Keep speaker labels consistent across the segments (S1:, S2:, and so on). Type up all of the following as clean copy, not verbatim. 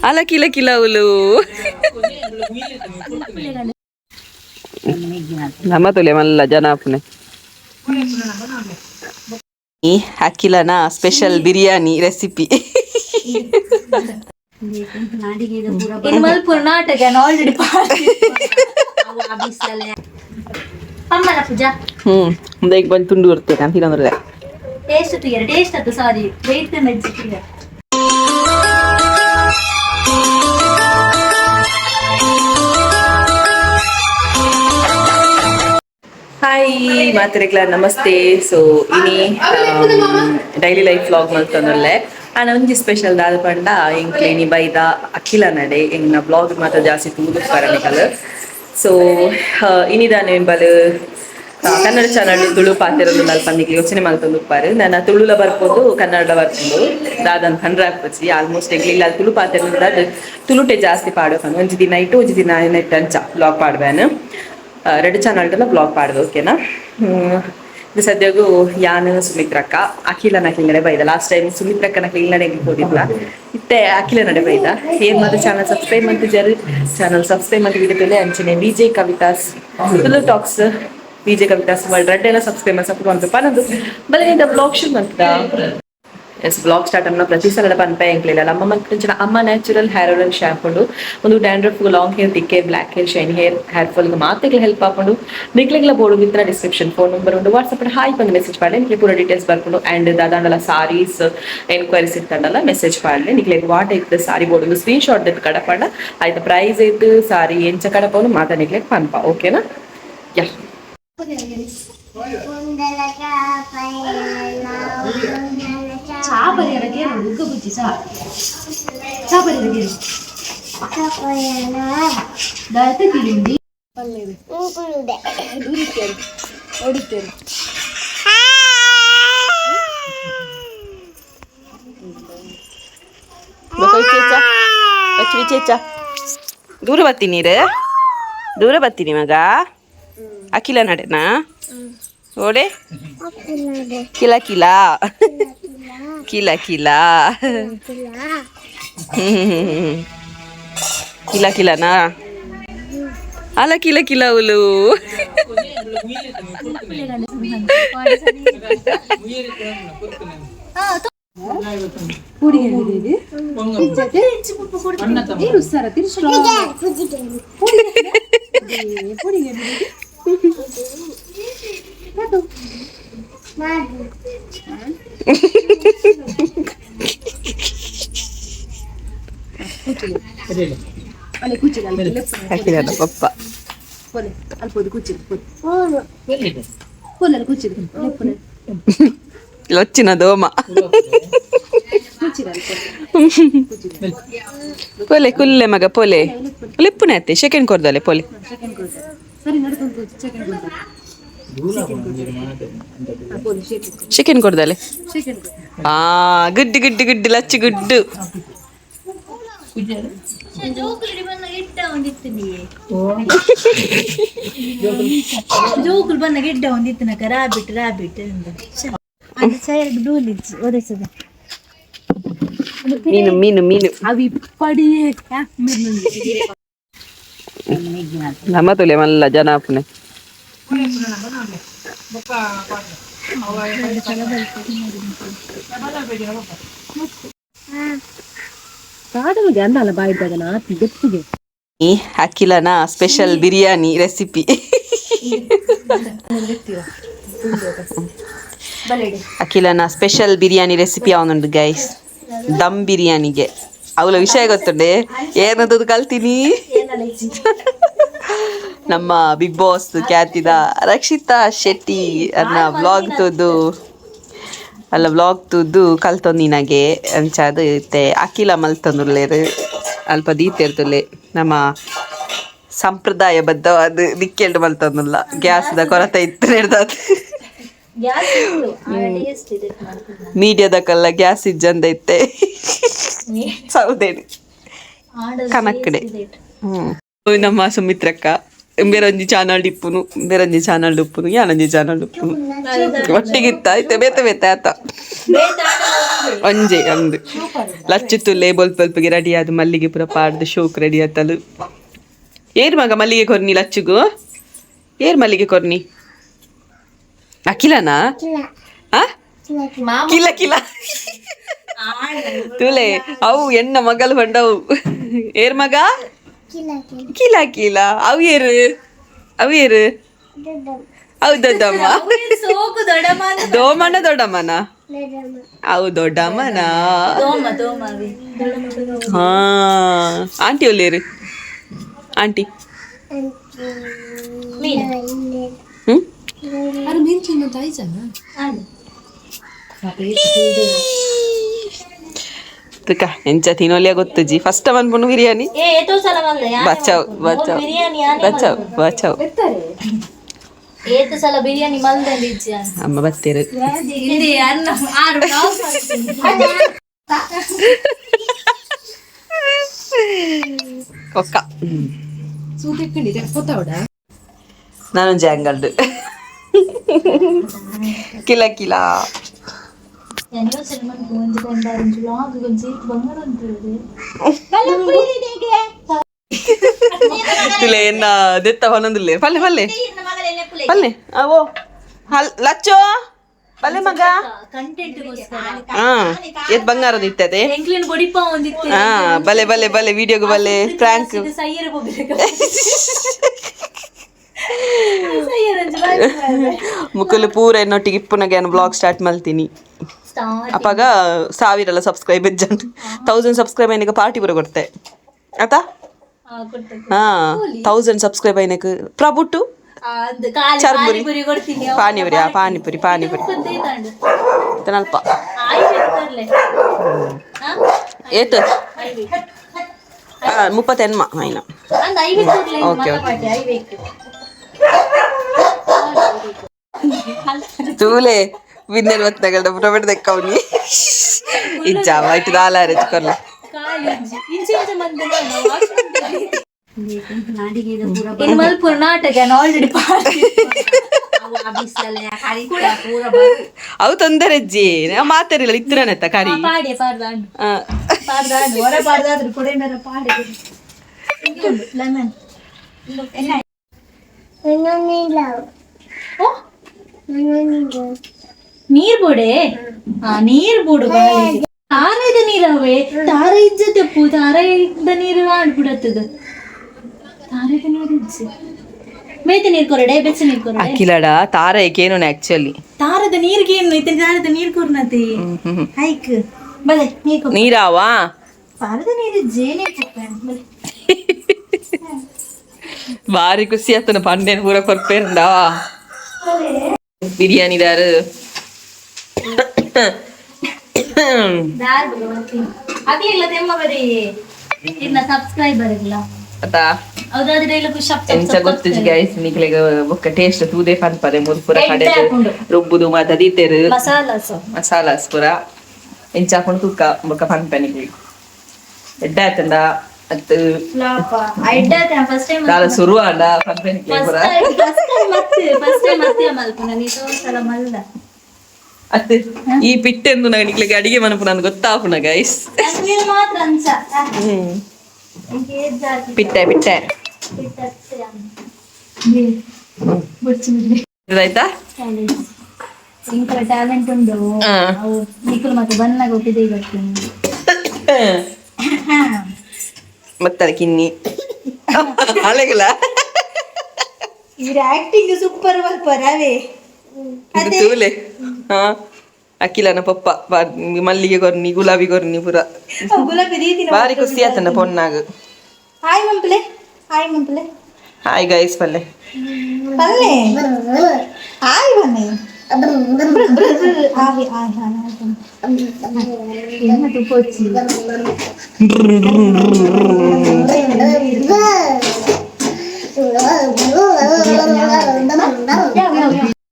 S1: ಅಲ ಕಿಲ ಕಿಲವುಲು ನಮ್ಮ ತುಲೆ ಮಲ್ಲ ಜನ ಅಪ್ಪನೆ ಅಖಿಲನ ಸ್ಪೆಷಲ್ ಬಿರಿಯಾನಿ ರೆಸಿಪಿ.
S2: ಇನ್ನು ಮಲ್ಪುರ ನಾಟಕ ಆಲ್ರೆಡಿ. ಅಮ್ಮನ ಪೂಜಾ.
S1: ಈಗ ಬಂದು ತುಂಡು ಬರ್ತೇನೆ ನಾನು ತಿನ್ನೋದ್ರೆ.
S2: ಟೇಸ್ಟ್ ತುಯ್ಯರ ಟೇಸ್ಟ್ ಅದು ಸಾರಿ ವೇಟ್ ಮೆಜ್ಜಿಗೆ.
S1: ಹಾಯ್ ಮಾತ್ರೆಗ್ಲ ನಮಸ್ತೆ. ಸೊ ಇನಿ daily life vlog ಮಲ್ತೊಂದುಲ್ಲೆ. ಆನ ಒಂಜಿ ಸ್ಪೆಷಲ್ ದಾದ ಪಂಡ, ಎಂಕ್ಲೆ ಇನಿ ಬೈದ ಅಖಿಲ ನಡೆ. ಎಂಗ್ನ ವ್ಲಾಗ್ ಮಾತ ಜಾಸ್ತಿ ತೂದು ಪರನಿಕಲ್. ಸೊ ಇನಿ ದಾನೆ ಎಂಬಲ್ ಕನ್ನಡ ಚಾನಲ್ ತುಳು ಪಾತೆರೊಂದು ಅಲ್ಪ ಯೋಚನೆ ಮಲ್ತೊಂದು ಉಪ್ಪಾರು. ನನ್ನ ತುಳುಲ ಬರ್ಪೊಂದು, ಕನ್ನಡ ಬರ್ಪೊಂದು ದಾದನ್ ಪಂಡ್ರ ಆಪುಜಿ. ಆಲ್ಮೋಸ್ಟ್ ಎಂಕ್ಲೆ ಇಲ್ಲ ತುಳು ಪಾತೆರೊಂದು, ತುಳುಟೆ ಜಾಸ್ತಿ ಪಾಡೋಕಂದು. ಒಂಜಿ ದಿನ ಇಟ್ಟು, ಒಂಜಿ ದಿನ ನೆಟ್ ಅಂಚ ವ್ಲಾಗ್ ಪಾಡ್ಬೇನು. ಎರಡು ಚಾನಲ್ ವ್ಲಾಗ್ ಪಾಡ್ದು, ಓಕೆನಾ? ಇದು ಸದ್ಯಗೂ ಯಾನ್, ಸುಮಿತ್ರಕ್ಕ, ಅಖಿಲ ನಡೆ ಬೈದ. ಲಾಸ್ಟ್ ಟೈಮ್ ಸುಮಿತ್ರಕ್ಕನ ನಡೆ ಹೋದಿಲ್ಲ, ಇತ್ತೆ ಅಖಿಲ ನಡೆ ಬೈದ. ಏನ್ ಮತ್ತೆ ಚಾನಲ್ ಸಬ್ಸ್ಕ್ರೈಬ್ ಮಂತಿಜರ್, ಚಾನಲ್ ಸಬ್ಸ್ಕ್ರೈಬ್ ಮಂತ್ ವಿಡಿಯೋ ಅಂಚನೆ Vijay Kavitha's Tulu tax, Vijay Kavitha's world red ಎಲ್ಲ ಸಬ್ಸ್ಕ್ರೈಬ್ ಮಾಡಿ ಸಪೋರ್ಟ್ ಮಾಡ್ಬೇಕು ಅನ್ನೋದು. ಬಲೆ ವ್ಲಾಗ್ ಶುರು ಮಾಡ್ತದ. S, vlog start ಅನ್ನ ಪ್ರತಿ ಸಲ ಪನ್ಪೆ ಎಂಕ್ಲಿಲ್ಲ. ನಮ್ಮ ಮಂಚಿನ ಅಮ್ಮ natural hair oil shampoo ಒಂದು dandruff, long hair, thick hair, black hair, shine hair, hair fall ಮಾತೆಗ್ಲ help ಆಪುಂಡು. ನಿಕ್ಲೆಗ್ಲ ಬೋಡು ಇತ್ತಿನ description phone number ಉಂಡು. ವಾಟ್ಸಪ್ ಹಾಯ್ ಬಂದು ಮೆಸೇಜ್ ಪಾಡ್ಲೆ, ನಿಕ್ಲೆ ಪೂರ ಡೀಟೇಲ್ಸ್ ಬರ್ಕೊಂಡು. ಅಂಡ್ ದಾದಾಂಡಲ ಸಾರೀಸ್ ಎನ್ಕ್ವೈರೀಸ್ ಇತ್ತಂಡಲ ಮೆಸೇಜ್ ಪಾಡ್ಲೆ. ನಿಕ್ಲೆಗ್ what ಐತ್ ಸಾರಿ ಬೋಡು ಸ್ಕ್ರೀನ್ ಶಾಟ್ ದೆತ್ತ್ ಕಡಪಾಂಡ ಆಯ್ತು, ಪ್ರೈಸ್ ಐತ್, ಸಾರಿ ಎಂಚ ಕಡಪವನು ಮಾತ ನಿಕ್ಲೆಗ್ ಪನ್ಪ, ಓಕೆನಾ? ಯಾ.
S2: ಚಾ ಪರಿಯರ ಕೇರು ಉಗ್ಗ ಬುಜ್ಜಿ ಚಾ ಚಾ ಪರಿಯರ ಕೇರು ದಾಲ್ತೆ ತಿಂಡಿ ಹೊಡಿತೇನೆ.
S1: ದೂರ ಬರ್ತೀನಿ, ದೂರ ಬರ್ತೀನಿ ಮಗ. ಅಖಿಲ ನಡೆನಾ? ಓಡೆ ಕಿಲ ಕಿಲ ಕಿಲ ಕಿಲ ಕಿಲ ಕಿಲನಾ? ಅಲ ಕಿಲ ಕಿಲವುಲು. ಅಖಿಲನ ಪಪ್ಪ. ಲೊಚ್ಚಿನ ದೋಮ. ಪೊಲೆ ಕುಲ್ಲೆ ಮಗ, ಪೊಲೆ ಲಿಪ್ಪುನೆ ಅತ್ತೆ ಸೆಕೆಂಡ್ ಕೊರ್ದಲೆ ಪೊಲೆ. ಸೆಕೆಂಡ್ ಕೊರ್ದಲೆ. ಆ ಗುಡ್ಡು ಗುಡ್ಡು ಗುಡ್ಡು ಲಚ್ಚು ಗುಡ್ಡು.
S2: ಜೋಕುಲು ಬಂದ ಗಿಡ್ಡ ಒಂದಿತ್ತಿನಕ ರಾಬಿಟ್ ರಾಬಿಟ್ ಅದು ಸೈಡ್ ಡೂಲಿಚ್ಚು ಒರೆಸದ.
S1: ಮೀನು ಮೀನು ಮೀನು.
S2: ಅವಿ ಪಡಿಯೇ.
S1: ನಮ್ಮ ತುಲೆ ಮಲ್ಲ ಜನ ಅಪ್ಪನೆ. ಅಖಿಲನ ಸ್ಪೆಷಲ್ ಬಿರಿಯಾನಿ ರೆಸಿಪಿ. ಅಖಿಲನ ಸ್ಪೆಷಲ್ ಬಿರಿಯಾನಿ ರೆಸಿಪಿ ಅವನುಂಡು ಗೈಸ್, ದಮ್ ಬಿರಿಯಾನಿಗೆ. ಅವಳ ವಿಷಯ ಗೊತ್ತುಂಡೆ, ಏನದು ಕಲ್ತೀನಿ. ನಮ್ಮ ಬಿಗ್ ಬಾಸ್ ಖ್ಯಾತಿದ ರಕ್ಷಿತಾ ಶೆಟ್ಟಿ ಅನ್ನ ವ್ಲಾಗ್ ತೂದು ಅಲ್ಲ, ವ್ಲಾಗ್ ತೂದು ಕಲ್ತೊಂದಿನಗೆ ಅಂಚಾದ್ ಇತ್ತೆ ಅಖಿಲ ಮಲ್ತೊಂದುಲ್ಲೆರ್. ಅಲ್ಪ ದೀತೆರ್ತುಲ್ಲೆ. ನಮ್ಮ ಸಂಪ್ರದಾಯಬದ್ಧವಾದ ದಿಕ್ಕೆಲ್ಡ್ ಮಲ್ತೊಂದುಲ್ಲ. ಗ್ಯಾಸ್ದ ಕೊರತೆ ಇತ್ತು ನೆಡ್ದಾದ್. ಮೀಡಿಯಾದಕಲ್ಲ ಗ್ಯಾಸ್ ಇಜ್ಜಂದ ಇತ್ತೆ ಸೌದೇಡು ಕನಕ್ಕಡೆ. ನಮ್ಮ ಸುಮಿತ್ರಕ್ಕ. ಬೇರೊಂಜಿ ಚಾನಲ್ ಇಪ್ಪುನು ಬೇರೊಂಜಿ ಚಾನಲ್ ಉಪ್ಪುನು ಯಾನೊಂಜಿ ಚಾನಲ್ ಉಪ್ಪುನು ಒಟ್ಟಿಗಿತ್ತ ಐತೆ ಬೇತೆ ಬೇತೆ ಆತ ಒಂಜೆ ಅಂದು ಲಚ್ಚಿತ್ತು ಲೇಬಲ್ ಪಲ್ಪಿಗೆ ರೆಡಿ ಆದ್ ಮಲ್ಲಿಗೆ ಪೂರ ಪಾಡ್ದು ಶೋಕ್ ರೆಡಿ ಆತಲು. ಏರ್ ಮಗ ಮಲ್ಲಿಗೆ ಕೊರ್ನಿ ಲಚ್ಚುಗು? ಏರ್ ಮಲ್ಲಿಗೆ ಕೊರ್ನಿ? ಅಖಿಲನಾ? ಆ ಕಿಲ ಕಿಲ ತುಲೆ ಅವು ಎನ್ನ ಮಗಲು ಬಂಡವು. ಏರ್ ಮಗ? ಕಿಲ ಕಿಲ. ಅವು ಏರು? ಅವು ಏರು? ಅವು ದೊಡ್ಡಮ್ಮ.
S2: ಸೋಕು ದೊಡ್ಡಮ್ಮ.
S1: ದೋಮನ ದೊಡ್ಡಮ್ಮನ? ಅವು ದೊಡ್ಡಮ್ಮನ.
S2: ದೋಮ ದೋಮ.
S1: ಹಾ, ಆಂಟಿ ಒಲ್ಲೇರು ಆಂಟಿ? ಹ್ಮ್.
S2: ಅರೆ ಮೀನ್ ತಾಯಿಜನ.
S1: ತುಕ ಎಂಚ ತಿನೋಲಿಯ ಗೊತ್ತುಜಿ. ಫಸ್ಟ್ ಮನ್ಪುನು ಬಿರಿಯಾನಿ.
S2: ಏ ಏತೋ ಸಲ ಮಲ್ದೆ.
S1: ಬಚಾವ್ ಬಚಾವ್
S2: ಬಿರಿಯಾನಿ.
S1: ಬಚಾವ್ ಬಚಾವ್.
S2: ಏತು ಸಲ ಬಿರಿಯಾನಿ ಮಲ್ದೆ ಇಜ್ಜಿ.
S1: ಅಮ್ಮ ಬತ್ತೀರು.
S2: ಇಲ್ಲಿ ಅನ್ನ ಆರು.
S1: ಒಕ್ಕ ನಾನೊಂಜಿ ಆಂಗಲ್ಡ್ ಕಿಲ ಕಿಲ.
S2: ಯೋಚನೆ ಮನ್ಪು ಒಂಜಿ ಕೊಂಡಾರಿಂಚು ಲಾಗ್ ಒಂಜಿ ಬಂಗಾರ ಅಂತ.
S1: ತುಲೆ ಎನ್ನ ದೆತ್ತ ಹೊನೊಂದುಲ್ಲೆ. ಪಲ್ಲೆ ಪಲ್ಲೆ ಪಲ್ಲೆ ಅವೋ ಹಲ್ ಲಚ್ಚೋ ಪಲ್ಲೆ ಮಗ.
S2: ಕಂಟೆಂಟ್ ಗೋಸ್ಕರ.
S1: ಹಾ, ಏತ್ ಬಂಗಾರದ ಇತ್ತತೆ.
S2: ಎಂಕ್ಲಿನ ಬಡಿಪ ಒಂದಿತ್ತು.
S1: ಹಾ, ಬಲೆ ಬಲೆ ಬಲೆ, ವಿಡಿಯೋಗೆ ಬಲೆ ಪ್ರಾಂಕ್.
S2: ಸೈಯರ್ ಹೋಗ್ಬೇಕು.
S1: ಮುಕುಲು ಪೂರ ಎನ್ನೊಟ್ಟಿಗೆ ಇಪ್ಪುನಗೆ ಬ್ಲಾಗ್ ಸ್ಟಾರ್ಟ್ ಮಲ್ತೀನಿ. ಅಪ್ಪಾಗ ಸಾವಿರಲ್ಲ ಸಬ್ಸ್ಕ್ರೈಬ್ ಇಜ್ಜಂಡ್ 1000 ಸಬ್ಸ್ಕ್ರೈಬ್ అయినక ಪಾರ್ಟಿ ಪೂರ ಕೊಡ್ತೆ ಆತಾ. ಹಾ, 1000 ಸಬ್ಸ್ಕ್ರೈಬ್ అయినಕ ಪ್ರಬುಟ್ಟು ಚರ್ಮುರಿ.
S2: ಪಾನಿಪುರಿ ಕೊಡ್ತೀನಿ.
S1: ಪಾನಿಪುರಿ, ಆ ಪಾನಿಪುರಿ ಪಾನಿಪುರಿ ಅಲ್ಪ. ಏತು? ಮುಪ್ಪತ್ತೆನ್ಮ ಆಯ್ನ. ಓಕೆ ಓಕೆ ತೂಲೆ ವಿನ್ನರ್ ಬತ್ತಗಲ್ಡ ಪ್ರೊವೆಟ್ ದೆಕ್ಕವ್ನಿ ಇಜ್ಜಾವ ಇಟ್ಟು ದಾಲಾರೆ ಕೊರ್ಲ.
S2: ಇನ್ನು ಮಲ್ಪುರ ನಾಟಕ ಆಲ್ರೆಡಿ.
S1: ಅವು ತೊಂದರೆ ಅಜ್ಜಿ, ನಾವು ಮಾತಾಡಿಲ್ಲ ಇತ್ತಿರನೆತ್ತ ಕರಿ.
S2: ಪಾಡೆ ಪಾಡ್ದಾಂಡು.
S1: ಆ,
S2: ಪಾಡ್ದಾಂಡು ಹೊರ ಪಾಡ್ದಾದ್ರು ಕೊಡೆಂಡರ ಪಾಡೆ ಲೆಮನ್. ಓ ನೀರ್ ಬೋಡೆ. ಆ ನೀರ್ ಬೋಡು. ತಾರದ ನೀರವೇ ತಾರ ಇಜ್ಜ ತೆಪ್ಪು ತಾರ ಇದ್ದ ನೀರು ಆಡ್ಬಿಡತ್ತದ. ತಾರದ ನೀರು ಇಜ್ಜೆ. ಬೇತೆ ನೀರ್ ಕೊರಡೆ, ಬೆಚ್ಚ ನೀರ್ ಕೊರಡೆ.
S1: ಅಖಿಲಡ ತಾರ ಏಕೇನು ಆಕ್ಚುಲಿ.
S2: ತಾರದ ನೀರ್ಗೆ ಏನು ಇತ್ತ? ತಾರದ ನೀರ್ ಕೊರ್ನತಿ ಹೈಕ್ ಬಲೆ ನೀರ್ ಕೊರ್.
S1: ನೀರಾವಾ?
S2: ತಾರದ ನೀರು ಜೇನೆ ಬಲೆ.
S1: ಭಾರಿ ಖುಷಿ ಆತನ ಪಂಡೇನು ಪೂರ ಕೊರ್ಪೇರಂಡ ಬಿರಿಯಾನಿ ದಾರು.
S2: ದಾರ್ ಅಗ್ಲಿಲ್ಲ ತೆಮ್ಮ ಬರೀ ಇನ್ನ ಸಬ್ಸ್ಕ್ರೈಬರ್ ಇಲ್ಲ.
S1: ಅತಾ.
S2: ಹೌದಾದ್ರೆ ಇಲ್ಲ ಖುಷಿ.
S1: ಎಂಚ ಗೊತ್ತುಜಿ ಗೈಸ್ ನಿಕ್ಲೆಗ್. ಬೊಕ್ಕ ಟೇಸ್ಟ್ ತೂದೆ ಪನ್ಪದೆ. ಮೂರು ಪೂರ ಕಡೆ
S2: ಎಡ್ಡೆ ಆಪುಂಡು.
S1: ರುಬ್ಬುದು ಮಾತ ದೀತೆರು.
S2: ಮಸಾಲಾಸ್.
S1: ಮಸಾಲಾಸ್ ಪೂರ ಎಂಚ ಹಾಕೊಂಡು ತೂಕ ಬೊಕ್ಕ ಪನ್ಪೆ ನಿಕ್ಲೆಗ್. ಎಡ್ಡೆ ಆತಂಡ ಅತ್ತು?
S2: ಎಡ್ಡೆ ಫಸ್ಟ್ ಟೈಮ್.
S1: ದಾಲ ಸುರು ಆಂಡ ಪನ್ಪೆ ನಿಕ್ಲೆಗ್ ಪೂರ.
S2: ಫಸ್ಟ್ ಟೈಮ್ ಮತ್ತೆ ಫಸ್ಟ್ ಟೈಮ್ ಮತ್ತೆ ಮಲ್ಪುನ ನೀ ಸಲ ಮಲ್ದ.
S1: ಅತ್ತು ಈ ಪಿಟ್ಟೆಂದು ನಂಗೆ ನಿಕ್ಲೆಗ್ ಅಡಿಗೆ ಮನಪು ನನ್ಗೆ ಗೊತ್ತಾಪುನ ಗೈಸ್.
S2: ನೀನು ಮಾತ್ರ ಅಂಚ.
S1: ಪಿಟ್ಟೆ ಪಿಟ್ಟೆ. ಆಯ್ತಾ?
S2: ಇಂಕಲ ಟ್ಯಾಲೆಂಟ್ ಉಂಡು. ಅವು ನಿಕುಲು ಮತ್ತೆ ಬನ್ನಾಗ ಒಟ್ಟಿದೆ ಬರ್ತೀನಿ.
S1: ಮತ್ತಾರೆ ಕಿನ್ನಿ ಅಲೆಗಲ.
S2: ಇವ್ರ ಆಕ್ಟಿಂಗ್ ಸೂಪರ್ ಮಲ್ಪರವೇ.
S1: ಇದು ತೂಲೆ. ಹಾ, ಅಖಿಲನ ಪಪ್ಪ ಮಲ್ಲಿಗೆ ಕೊರ್ನಿ ಗುಲಾಬಿ ಕೊರ್ನಿ ಪೂರ.
S2: ಗುಲಾಬಿ ರೀತಿ.
S1: ಭಾರಿ ಖುಷಿ ಆತನ ಪೊನ್ನಾಗ.
S2: ಹಾಯ್ ಮಂಪ್ಲೆ, ಹಾಯ್ ಮಂಪ್ಲೆ.
S1: ಹಾಯ್ ಗೈಸ್ ಪಲ್ಲೆ.
S2: ಪಲ್ಲೆ ಹಾಯ್ ಬನ್ನಿ. Hi hi hi. ಎನ್ನ ತುಪ್ಪ ಹಚ್ಚಿ.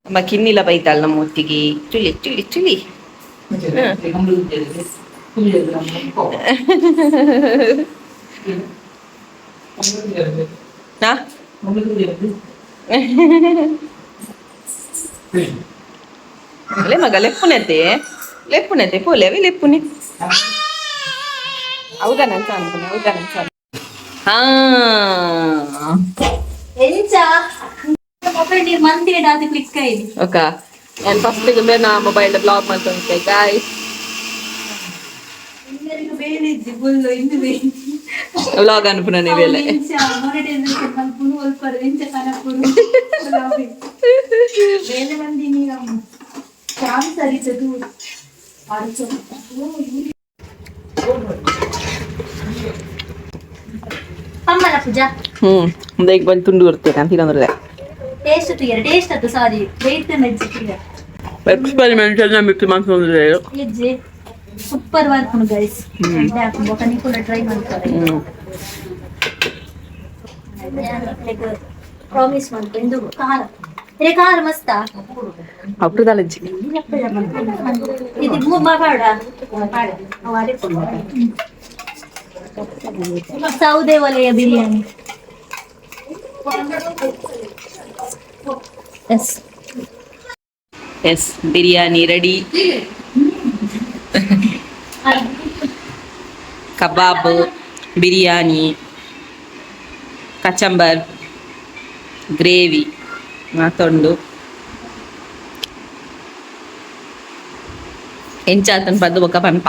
S1: ಅಮ್ಮ ಕಿನ್ನಿಲ ಬೈತಾಳ ನಮ್ಮ ಒತ್ತಿಗೆ. ಚುಲಿ ಚುಲಿ ಚುಲಿ. ಹಾ. ಲೇ ಮಗ, ಲೆಪ್ಪುನೆತೆ ಲೆಪ್ಪುನೆತೆ ಪೋಲೆ ಅವಿ ಲೆಪ್ಪುನೆ. ಹೌದಾ? ನನ್ ಅನ್ಪುನೆ, ಹೌದಾ? ನನ್ ಹಾ.
S2: ಎಂಚ ಮೊಬೈಲ್ ನೀರು ಮಂದಿ ಅದು ಕ್ಲಿಕ್ ಆಯ್ತು.
S1: ಓಕೆ, ನಾನು ಫಸ್ಟ್ ನಾ ಮೊಬೈಲ್ ಬ್ಲಾಗ್ ಮಾಡ್ತೊಂತೆ ಗಾಯ್ಸ್.
S2: ಎಲ್ಲರಿಗೂ ಬೇರೆ ಇಜ್ಜಿ ಫುಲ್ ಇನ್ನು ಬೇರೆ.
S1: ವ್ಲಾಗ್ ಅನ್ಪುನ ನೀವೆಲ್ಲ.
S2: ಎಂಚ ಮೊನಿಟೈಸೇಷನ್ ಮಲ್ಪುನು ಒಲ್ಪರು, ಎಂಚ ಕನಪುನು ಬೇಲೆ ಮಂದಿ ನೀರಮ್ಮ ಚಾನ್ಸ್ ಅರಿತದು. ಅಮ್ಮನ ಪೂಜಾ.
S1: ಈಗ ಬಂದು ತುಂಡು ಬರ್ತೇನೆ ಅಂತ ಇನ್ನೊಂದ್ರೆ.
S2: ಟೇಸ್ಟ್ ತುಯ್ಯರ, ಟೇಸ್ಟ್ ಅದು, ಸಾರಿ, ವೇಟ್ ಮೆಜ್ಜಿ ತುಯ್ಯರ.
S1: ಎಕ್ಸ್ಪೆರಿಮೆಂಟ್ ಮಿಕ್ಸ್ ಮಾಡ್ಕೊಂಡ್ರೆ.
S2: ಹೆಜ್ಜೆ ಸೂಪರ್ ವರ್ಕ್ ಗೈಸ್. ಬೊಕ ನಿಕುಲ ಟ್ರೈ ಮಾಡ್ತಾರೆ. ಪ್ರಾಮಿಸ್ ಮಾಡ್ಕೊ ಇಂದು ಖಾರ ಇರೆ, ಖಾರ ಮಸ್ತಾ.
S1: ಅಪ್ರದಾಲಜ್ಜಿ.
S2: ಇದು ಮೂರು ಬಾಡ. ಸೌದೆ ಒಲೆಯ biryani, yes.
S1: Yes, biryani ready. Kebab, biryani, ಕಚಂಬರ್, ಗ್ರೇವಿ ಮಾತೊಂಡು ಎಂಚಾತನ್ ಪದ್ದು ಬೊಕ್ಕ ಪನ್ಪ.